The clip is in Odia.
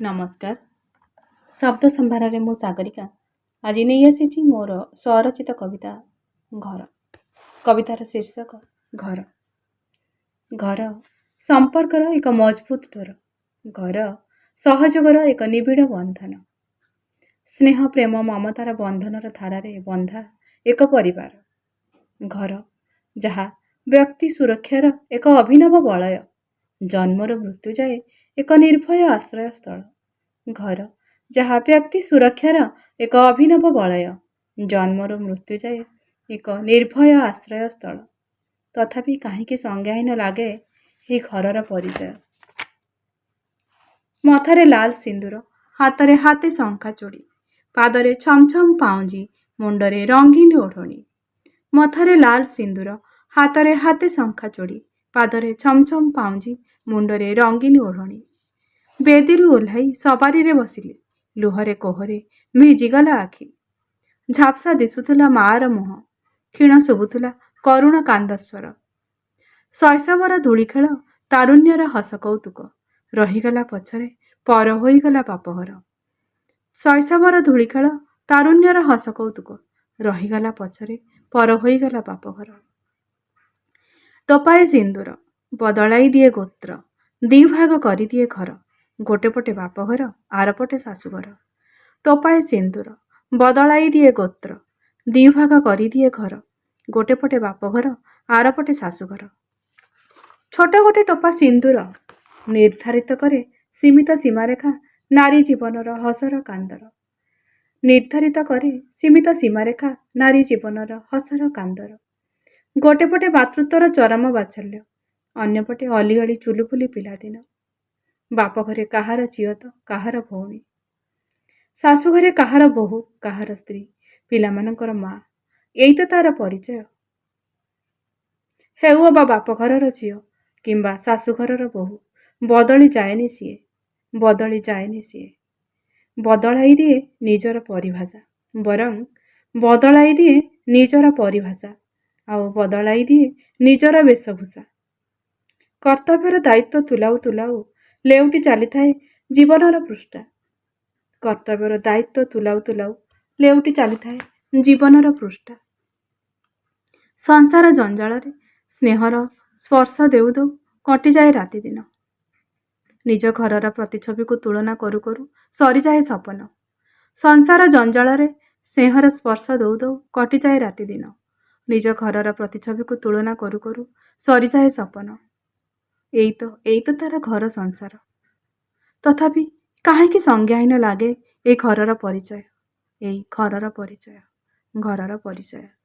ନମସ୍କାର। ଶବ୍ଦ ସମ୍ଭାରରେ ମୁଁ ସାଗରିକା ଆଜି ନେଇ ଆସିଛି ମୋର ସ୍ୱରଚିତ କବିତା ଘର। କବିତାର ଶୀର୍ଷକ ଘର। ଘର ସମ୍ପର୍କର ଏକ ମଜବୁତ ଡୋର, ଘର ସହଯୋଗର ଏକ ନିବିଡ଼ ବନ୍ଧନ, ସ୍ନେହ ପ୍ରେମ ମମତାର ବନ୍ଧନର ଧାରାରେ ବନ୍ଧା ଏକ ପରିବାର। ଘର ଯାହା ବ୍ୟକ୍ତି ସୁରକ୍ଷାର ଏକ ଅଭିନବ ବଳୟ, ଜନ୍ମରୁ ମୃତ୍ୟୁ ଯାଏ ଏକ ନିର୍ଭୟ ଆଶ୍ରୟସ୍ଥଳ। ଘର ଯାହା ବ୍ୟକ୍ତି ସୁରକ୍ଷାର ଏକ ଅଭିନବ ବଳୟ, ଜନ୍ମରୁ ମୃତ୍ୟୁ ଯାଏ ଏକ ନିର୍ଭୟ ଆଶ୍ରୟସ୍ଥଳ। ତଥାପି କାହିଁକି ସଂଜ୍ଞାହୀନ ଲାଗେ ଏହି ଘରର ପରିଚୟ? ମଥାରେ ଲାଲ ସିନ୍ଦୁର, ହାତରେ ହାତେ ଶଙ୍ଖା ଚୁଡ଼ି, ପାଦରେ ଛମଛମ ପାଉଁଜି, ମୁଣ୍ଡରେ ରଙ୍ଗୀନ ଓଢ଼ଣୀ। ମଥାରେ ଲାଲ ସିନ୍ଦୁର, ହାତରେ ହାତେ ଶଙ୍ଖା ଚୁଡ଼ି, ପାଦରେ ଛମଛମ ପାଉଁଜି, ମୁଣ୍ଡରେ ରଙ୍ଗୀନ ଓଢ଼ଣୀ। ବେଦୀରୁ ଓହ୍ଲାଇ ସବାରିରେ ବସିଲି, ଲୁହରେ କୋହରେ ଭିଜିଗଲା ଆଖି। ଝାପ୍ସା ଦିଶୁଥିଲା ମାଆର ମୁହଁ, କ୍ଷୀଣ ଶୁଭୁଥିଲା କରୁଣ କାନ୍ଦସ୍ୱର। ଶୈଶବର ଧୂଳିଖେଳ, ତାରୁଣ୍ୟର ହସ କୌତୁକ ରହିଗଲା ପଛରେ, ପର ହୋଇଗଲା ବାପଘର। ଶୈଶବର ଧୂଳିଖେଳ, ତାରୁଣ୍ୟର ହସ କୌତୁକ ରହିଗଲା ପଛରେ, ପର ହୋଇଗଲା ବାପଘର। ଟୋପାଏ ସିନ୍ଦୁର ବଦଳାଇ ଦିଏ ଗୋତ୍ର, ଦିଭାଗ କରିଦିଏ ଘର, ଗୋଟେ ପଟେ ବାପଘର, ଆରପଟେ ଶାଶୁଘର। ଟୋପାଏ ସିନ୍ଦୁର ବଦଳାଇ ଦିଏ ଗୋତ୍ର, ଦିଭାଗ କରିଦିଏ ଘର, ଗୋଟେ ପଟେ ବାପଘର, ଆରପଟେ ଶାଶୁଘର। ଛୋଟ ଗୋଟେ ଟୋପା ସିନ୍ଦୁର ନିର୍ଦ୍ଧାରିତ କରେ ସୀମିତ ସୀମାରେଖା ନାରୀ ଜୀବନର ହସର କାନ୍ଦର। ନିର୍ଦ୍ଧାରିତ କରେ ସୀମିତ ସୀମାରେଖା ନାରୀ ଜୀବନର ହସର କାନ୍ଦର। ଗୋଟେ ପଟେ ମାତୃତ୍ୱର ଚରମ ବାତ୍ସଲ୍ୟ, ଅନ୍ୟପଟେ ଅଲିଅଳି ଚୁଲୁବୁଲି ପିଲାଦିନ। ବାପଘରେ କାହାର ଝିଅ ତ କାହାର ଭଉଣୀ, ଶାଶୁଘରେ କାହାର ବୋହୂ, କାହାର ସ୍ତ୍ରୀ, ପିଲାମାନଙ୍କର ମା, ଏଇ ତ ତାର ପରିଚୟ। ହେଉ ଅବା ବାପଘରର ଝିଅ କିମ୍ବା ଶାଶୁଘରର ବୋହୂ, ବଦଳି ଯାଏନି ସିଏ, ବଦଳି ଯାଏନି ସିଏ। ବଦଳାଇ ଦିଏ ନିଜର ପରିଭାଷା, ବରଂ ବଦଳାଇ ଦିଏ ନିଜର ପରିଭାଷା ଆଉ ବଦଳାଇ ଦିଏ ନିଜର ବେଶଭୂଷା। କର୍ତ୍ତବ୍ୟର ଦାୟିତ୍ୱ ତୁଲାଉ ତୁଲାଉ ଲେଉଟି ଚାଲିଥାଏ ଜୀବନର ପୃଷ୍ଠା। କର୍ତ୍ତବ୍ୟର ଦାୟିତ୍ୱ ତୁଲାଉ ତୁଲାଉ ଲେଉଟି ଚାଲିଥାଏ ଜୀବନର ପୃଷ୍ଠା। ସଂସାର ଜଞ୍ଜାଳରେ ସ୍ନେହର ସ୍ପର୍ଶ ଦେଉ ଦେଉ କଟିଯାଏ ରାତିଦିନ। ନିଜ ଘରର ପ୍ରତିଛବିକୁ ତୁଳନା କରୁ କରୁ ସରିଯାଏ ସପନ। ସଂସାର ଜଞ୍ଜାଳରେ ସ୍ନେହର ସ୍ପର୍ଶ ଦେଉ ଦେଉ କଟିଯାଏ ରାତିଦିନ। ନିଜ ଘରର ପ୍ରତିଛବିକୁ ତୁଳନା କରୁ କରୁ ସରିଯାଏ ସପନ। ଏଇ ତ ତାର ଘର ସଂସାର। ତଥାପି କାହିଁକି ସଂଜ୍ଞାହୀନ ଲାଗେ ଏଇ ଘରର ପରିଚୟ, ଏଇ ଘରର ପରିଚୟ, ଘରର ପରିଚୟ।